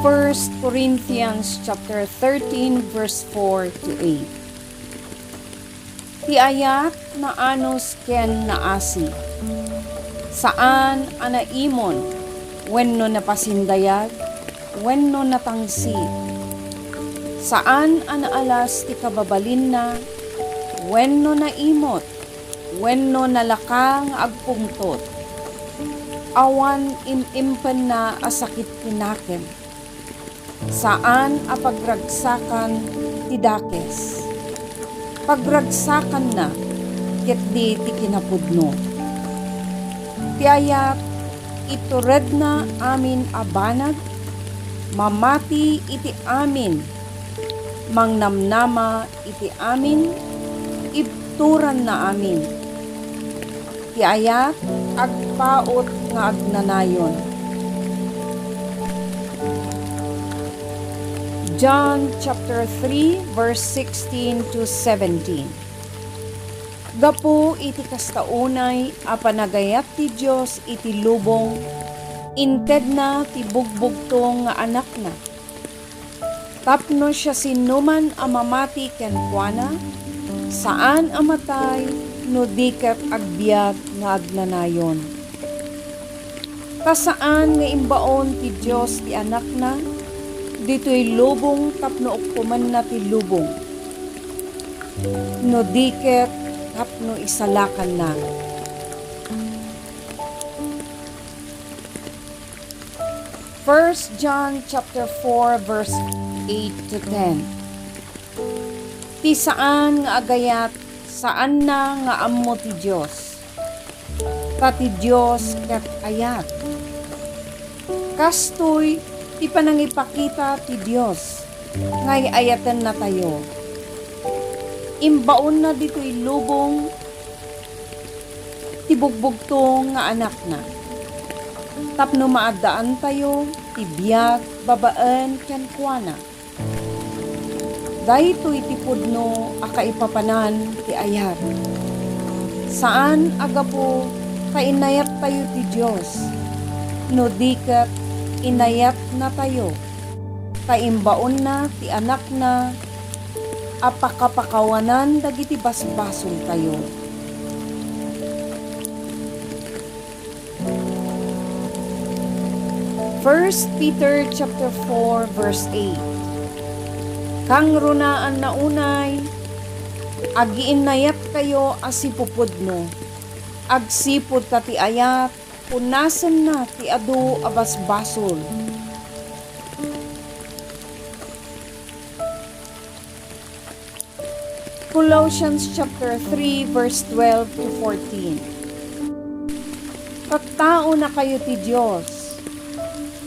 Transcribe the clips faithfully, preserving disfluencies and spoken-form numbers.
First Corinthians chapter thirteen, verse four to eight. Ti ayat naanus ken naasi. Saan a naimon wenno napasindayag wenno natangsit. Saan a naalas ti kababalinna wenno naimot wenno nalaka nga agpungtot. Awan im-impenna a sakit ti nakem. Saan a pagragsakan ti dakes. Pagragsakanna ketdi ti kinapudno. Ti ayat, ituredna amin a banag, mamati iti amin, mangnamnama iti amin, ibturanna amin. Ti ayat, agpaut nga agnanayon. John chapter three, verse sixteen to seventeen. Gapu iti kasta unay a panagayat ti Dios iti lubong, intedna ti bugbugtong nga Anakna. Tapno siasinoman a mamati kenkuana, saan a matay no di ket agbiag nga agnanayon. Ta saan nga imbaon ti Dios ti Anakna ditoy lubong tapno ukkomenna ti lubong, no di ket tapno isalakanna. First John chapter four, verse eight to ten. Ti saan nga agayat, saanna nga ammo ti Dios. Ta ti Dios ket ayat. Kastoy ti panangipakita ti Dios nga ay-ayatennatayo. Imbaonna ditoy lubong ti bugbugtong nga Anakna, tapno maaddaantayo ti biag babaen kenkuana. Daytoy ti pudno a kaipapanan ti ayat. Saan a gapu ta inayattayo ti Dios, no di ket inayatnatayo, ta imbaonna ti Anakna a pakapakawanan dagiti basbasoltayo. First Peter chapter four, verse eight. Kangrunaanna unay, agiinnayatkayo a sipupudno, agsipud ta ti ayat punasenna ti adu a basbasol. Colossians chapter three, verse twelve to fourteen. Tattaonakayo ti Dios,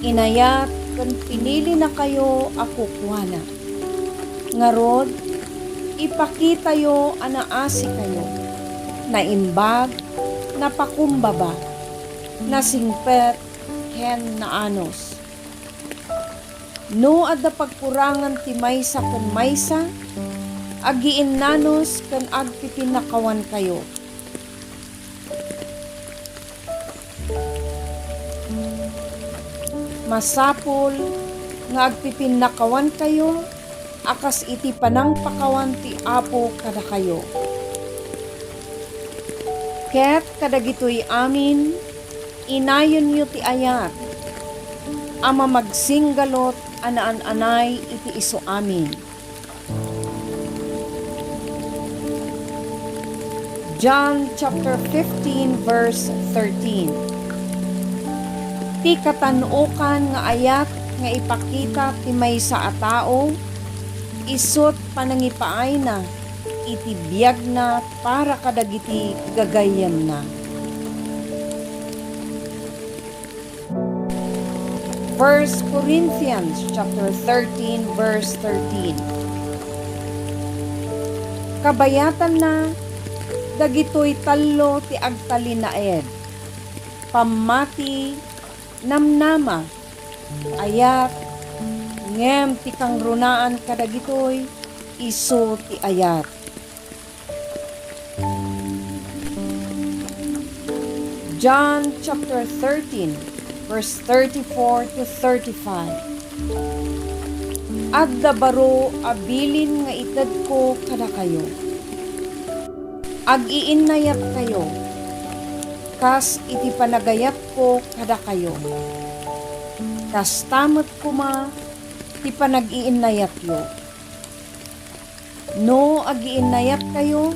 inayat ken pinilinakayo a kukuana. Ngarud, ipakitayo a naasikayo, naimbag, napakumbaba, nasingpet, ken naanus. No adda pagkurangan ti maysa ken maysa, agiinnanus ken agpipinnakawankayo. Masapul nga agpipinnakawankayo a kas iti panangpakawan ti Apo kadakayo. Ket kadagitoy amin, inayonyo ti ayat a mamagsinggalot a naan-anay iti isuamin. John chapter fifteen, verse thirteen. Ti katan-okan nga ayat nga ipakita ti maysa a tao, isut' panangipaayna iti biagna para kadagiti gagayyemna. First Corinthians chapter thirteen, verse thirteen. Kabayatanna, dagitoy tallo ti agtalinaed: pammati, namnama, ayat, ngem ti kangrunaan kadagitoy isu ti ayat. John chapter thirteen, verse thirty-four to thirty-five. Adda baro a bilin nga itedko kadakayo. Agiinnayatkayo, kas iti panagayatko kadakayo. Kasta met koma ti panag-iinnayatyo. No agiinnayatkayo,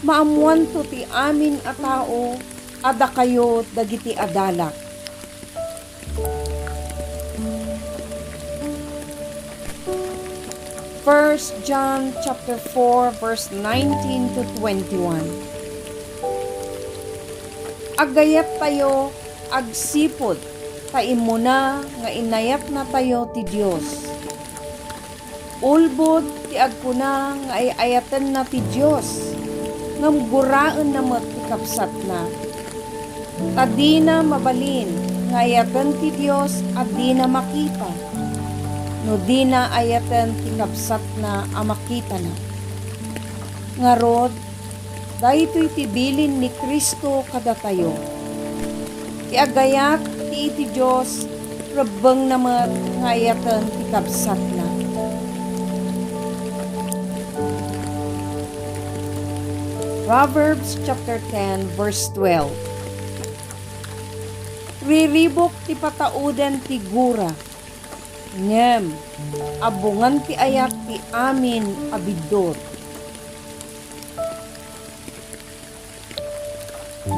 maammoanto ti amin a tao a dakayo dagiti adalak. First John chapter four, verse nineteen to twenty-one. Agayattayo agsipud ta immuna nga innayatnatayo ti Dios. Ulbod ti agkuna nga ay-ayatenna ti Dios, ngem guraenna met ti kabsatna. Ta dina mabalin nga ayaten ti Dios a dina makita, no dina ayaten ti kabsatna a makitana. Ngarud, daytoy ti bilin ni Cristo kadatayo. Ti agayat ti iti Dios, rebbengna met nga ayaten ti kabsatna. Proverbs chapter ten, verse twelve. Riribuk ti patauden ti gura, ngem abungan ti ayat ti amin a biddut.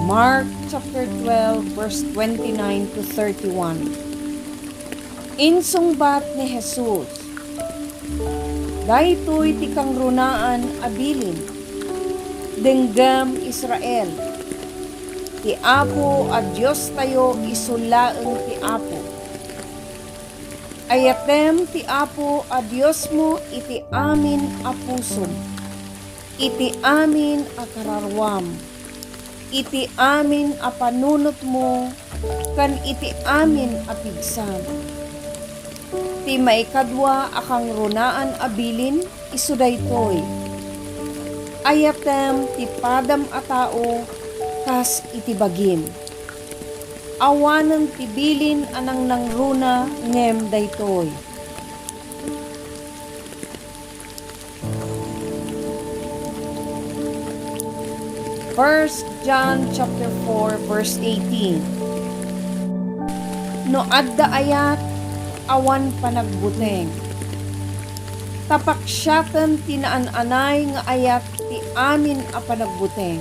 Mark chapter twelve, verse twenty-nine to thirty-one. Insungbat ni Jesus, "Daytoy ti kangrunaan a bilin. Denggem, Israel, ti Apo a Diostayo isu laeng ti Apo. Ayatem ti Apo a Diosmo iti amin a pusom, iti amin a kararuam, iti amin a panunotmo, ken iti amin a pigsam." Ti maikadua a kangrunaan a bilin isu daytoy, "Ayatem ti padam a tao kas iti bagim." Awanen ti bilin a nangnangruna ngem daytoy. First John chapter four, verse eighteen. No adda ayat, awan panagbuteng. Ta paksiaten ti naan-anay nga ayat ti amin a panagbuteng.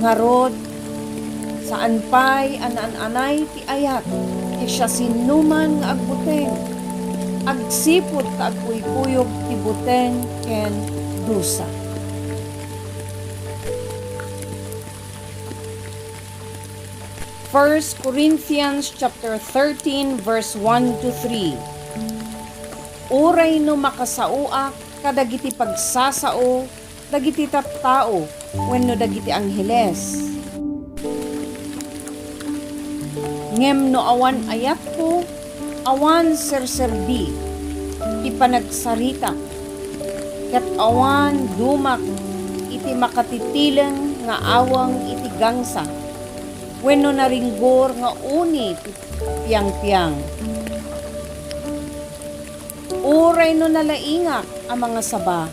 Ngarud, saan pay a naan-anay ti ayat ti siasinoman nga agbuteng, agsipud ta agkuykuyog ti buteng ken dusa. First Corinthians chapter thirteen, verse one to three. Uray no makasaoak kadagiti pagsasao dagiti tattao wenno dagiti angheles. Ngem no awan ayatko, awan serserbi ti panagsaritak, ket awan dumak iti makatitileng nga aweng iti gangsa, wenno naringgor nga uni ti piangpiang. Uray no nalaingak a mangasaba,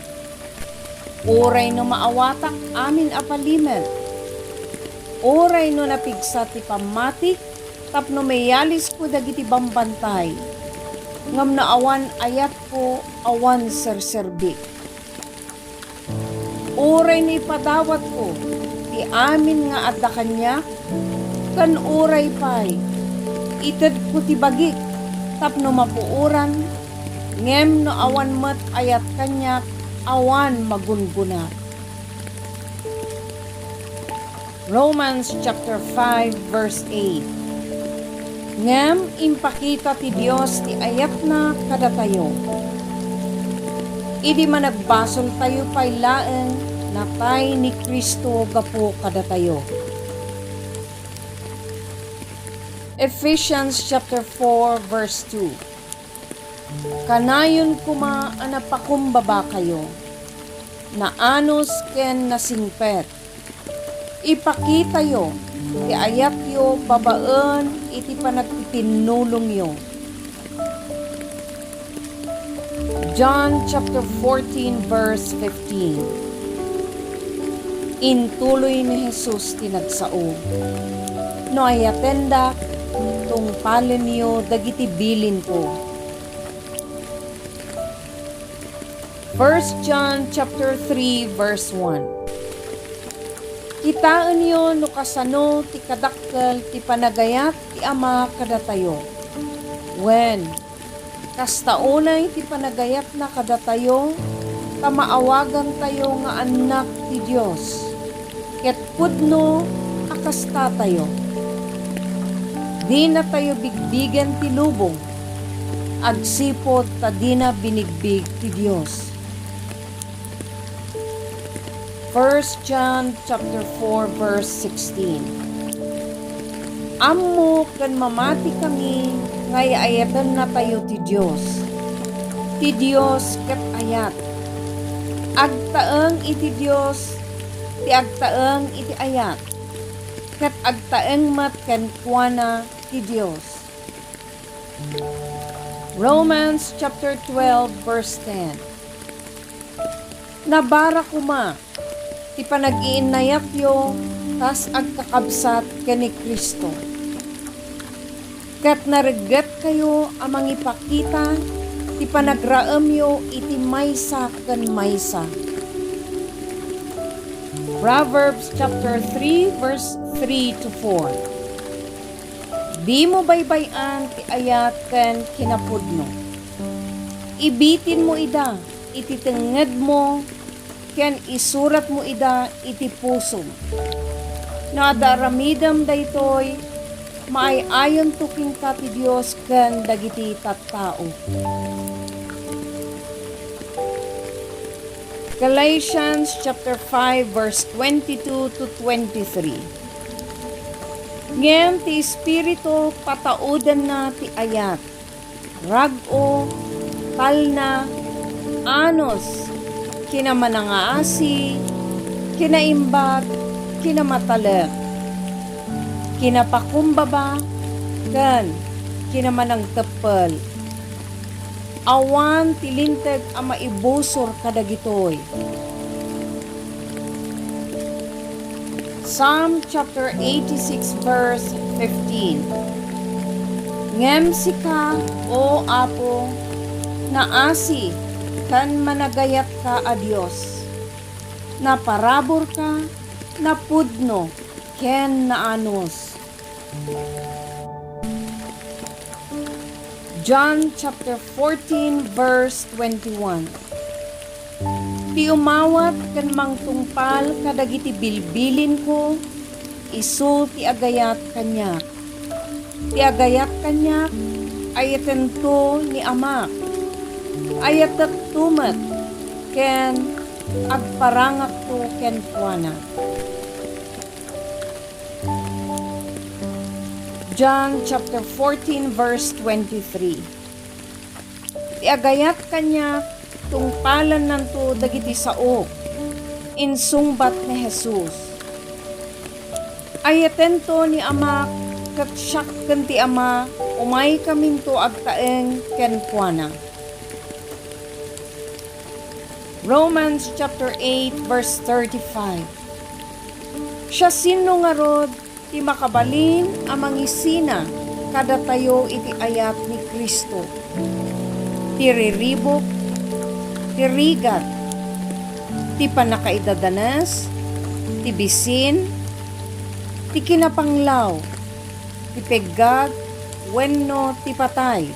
uray no maawatak amin a palimed, uray no napigsa ti pammatik tapno mayalisko dagiti bambantay, ngem no awan ayatko, awan serserbik. Uray no ipadawatko ti amin nga adda kaniak, ken uray pay itedko ti bagik tapno mapuoran, ngem no awan met ayat kaniak, awan magungonak. Romans chapter five, verse eight. Ngem impakita ti Dios ti ayatna kadatayo idi managbasoltayo pay laeng natay ni Cristo gapu kadatayo. Ephesians chapter four, verse two. Kanayon koma a napakumbabakayo, naanus ken nasingpet. Ipakitayo ti ayatyo babaen iti panagtitinnulongyo. John chapter fourteen, verse fifteen. Intuloy ni Jesus ti nagsao, "No ayatendak, tungpalenyo dagiti bilinko." First John chapter three, verse one. Kitaenyo no kasano ti kadakkel ti panagayat ti Ama kadatayo. Wen, kasta unay ti panagayatna kadatayo, ta maawagantayo nga annak ti Dios, ket pudno a kastatayo. Dinatayo bigbigen ti lubong, agsipud ta dina binigbig ti Dios. First John chapter four, verse sixteen. Ammo ken mamatikami nga ay-ayatennatayo ti Dios. Ti Dios ket ayat. Agtaeng iti Dios ti agtaeng iti ayat, ket agtaeng met kenkuana ti Dios. Romans chapter twelve, verse ten. Nabara koma ti panagiinnayatyo kas agkakabsat ken ni Cristo, ket nareggetkayo a mangipakita ti panagraemyo iti maysa ken maysa. Proverbs chapter three, verse three to four. Dimo baybay-an ti ayat ken kinapudno. Ibitinmo ida iti tengngedmo ken isuratmo ida iti pusom. No adda aramidem daytoy, maay-ayonto kenka ti Dios ken dagiti tattao. Galatians chapter five, verse twenty-two to twenty-three. Ngem ti Espiritu pataudenna ti ayat, rag-o, talna, anus, kinamanangaasi, kinaimbag, kinamatalek, kinapakumbaba, ken kinamanangteppel. Awan ti linteg a maibusor kadagitoy. Psalm chapter eighty-six, verse fifteen. Ngem sika, O Apo, naasi ken managayatka a Dios. Naparaburka, napudno, ken naanus. John chapter fourteen, verse twenty-one. Ti umawat ken mangtungpal kadagiti bilbilinko, isu ti agayat kaniak. Ti agayat kaniak, ayatento ni Amak. Ayatekto met, ken agparangakto kenkuana. John chapter fourteen, verse twenty-three. Ti agayat kaniak, tungpalennanto dagiti saok, insungbat ni Jesus. Ayatento ni Amak, ket siak ken ti Ama, umaykaminto agtaeng kenkuana. Romans chapter eight, verse thirty-five. Siasino ngarud ti makabalin a mangisina kadatayo iti ayat ni Cristo? Ti riribuk, ti rigat, ti pannakaidadanes, ti bisin, ti kinapanglaw, ti peggad, wenno ti patay.